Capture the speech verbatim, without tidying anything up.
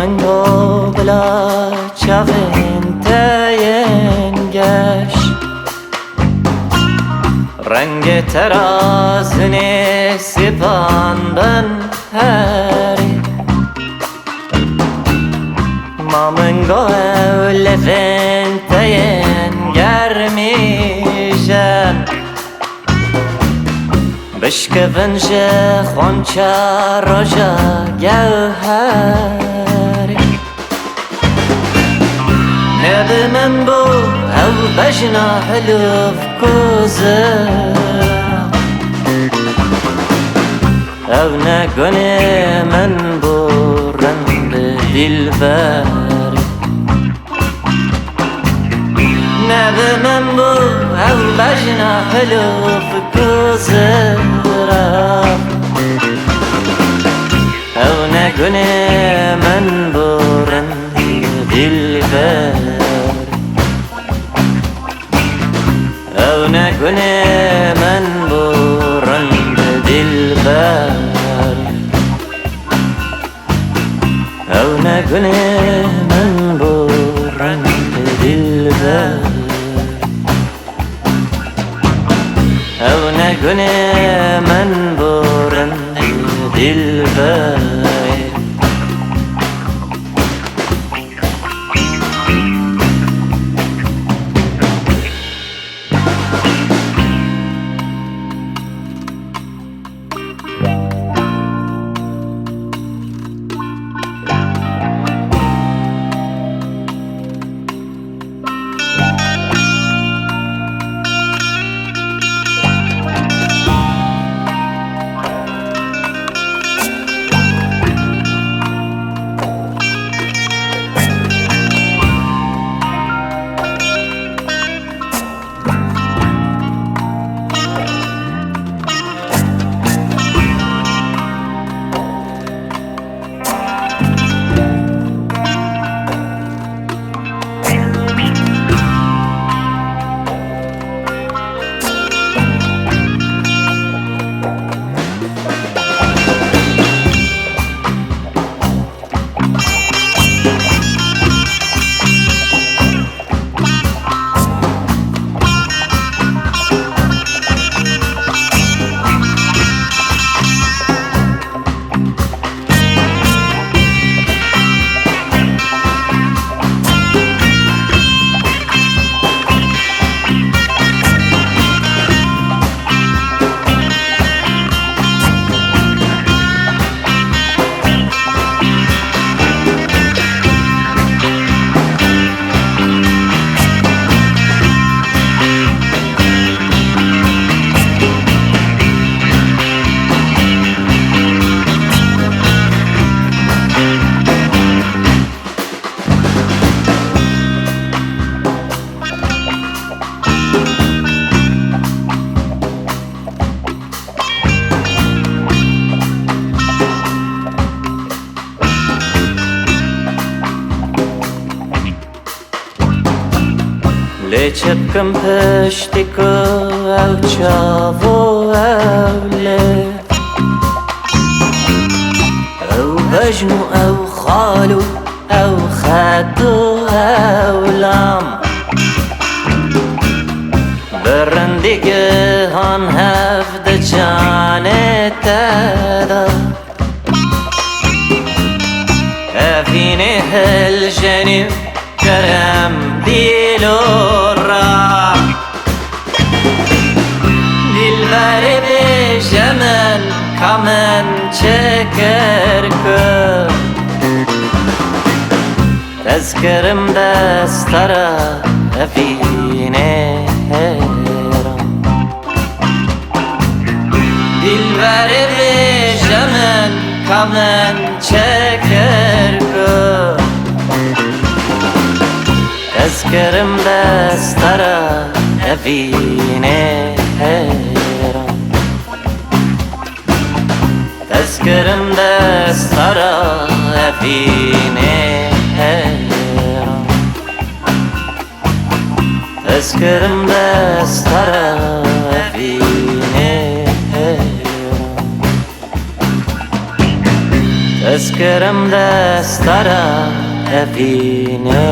Ngo bila çavên te yên geş, rengê terazinê sîpan ben herî. Ma min go ew levên te yên germîjen, bişkevin ji xonça roja gewherî. Ne bi min bû ew bejna hilûf ku zira, ew ne gunê min bû rind dilberî. Ne bi min bû ew bejna hilûf ku zira, ew ne gunê min bû rind dilber. Ew ne gunê min bû rind dilber. Ew ne gunê min bû rind dilber. Ew ne gunê min bû rind dilber. Lê çi bikim piştî ku ew çav û ew lê, ew bejn û ew xal û ew xet û ew lam, bi rindî gihan hev di canê te de. Evînê hiljenî kerem dîlo ra. Dilberê bêje min ka min çi kir ku ez kirim destara evînê hêra. Dilberê bêje min ka min çi kir ku ez kirim destara evînê hêra. Ez kirim destara evînê hêra. Ez kirim destara evînê hêra. Ez kerim destara evînê.